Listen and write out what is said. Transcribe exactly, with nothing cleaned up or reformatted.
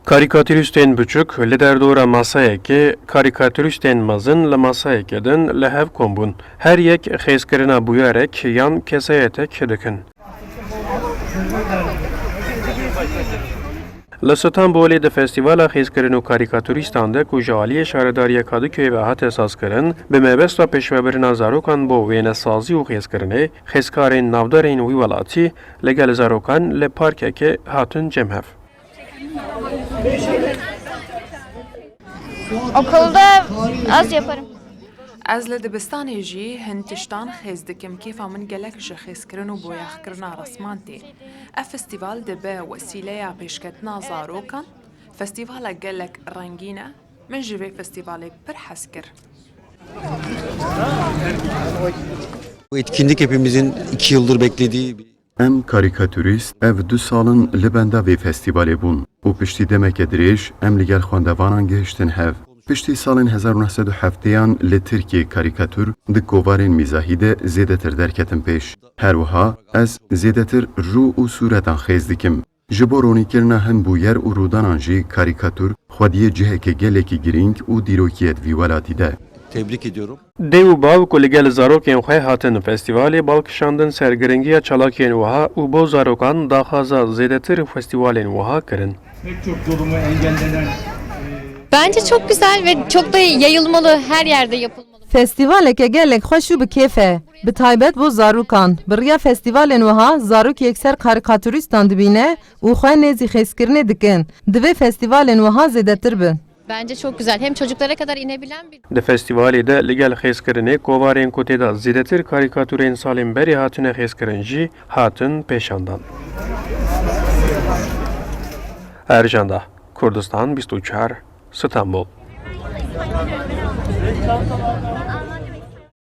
Karîkatûrîstên biçûk li derdora masayekê, karîkatûrîstên mezin li masayekê din li hev kom bûn. Her yek xêzkirina bûyerek yan kesayetek dikin. Li Stenbolê di Festîvala Xêzkirin û Karîkatûrîstan de ku ji aliyê Şaredariya Kadıköyê ve hate sazkirin, bi mebesta pêşvebirina zarokan bo wênesazî û xêzkirinê, xêzkarên navdarên wî welatî li gel zarokan li parkekê hatin cem hev. Okulda az yaparım. Ez li dibistanê jî hin tiştan xêz dikim. Kêfa min gelek ji xêzkirin û boyaxkirina resman tê. Ev festîval dibe wesîleya pêşketina zarokan. Festîvalek gelek rengîn e. Min ji vê festîvalê pir hez kir. Bu etkinlik hepimizin iki yıldır beklediği bir Em karîkatûrîst ev du sal in li benda vê festîvalê bûn û piştî demeke dirêj em li gel xwendevanan gihiştin hev. Piştî salên hezar û neh sed û heftêyan li Tirkiyê karîkatûr di kovarên mîzahî de zêdetir derketin pêş. Her wiha ez zêdetir rû û sûretan xêz dikim. Ji bo ronîkirina hin bûyer û rûdanan jî karîkatûr xwediyê ciheke gelekî girîng û dîrokî ye di vî welatî de. Tebrik ediyorum. Dê û bav ku li gel zarokên xwe hatin festîvalê bal kişandin ser giringiya çalakiyên wiha û bo zarokan daxwaza zêdetir festîvalên wiha kirin. Pek çok durumu engellenen Bence çok güzel ve çok da yayılmalı, her yerde yapılmalı. Festîvaleke gelek xweş û bi kêf e. Bi taybet bo zarokan. Bi riya festîvalên wiha zarok yekser karîkatûrîstan dibîne û xwe nêzî xêzkirinê dikin. Divê festîvalên wiha zêdetir bin. Bence çok güzel. Hem çocuklara kadar inebilen bir Di festîvalê de li gel xêzkirinê kovarên ku tê de zêdetir karîkatûrên salên berê hatine xêzkirin jî hatin pêşandan. Erjanda, Kurdistan bîst û çar, Stenbol.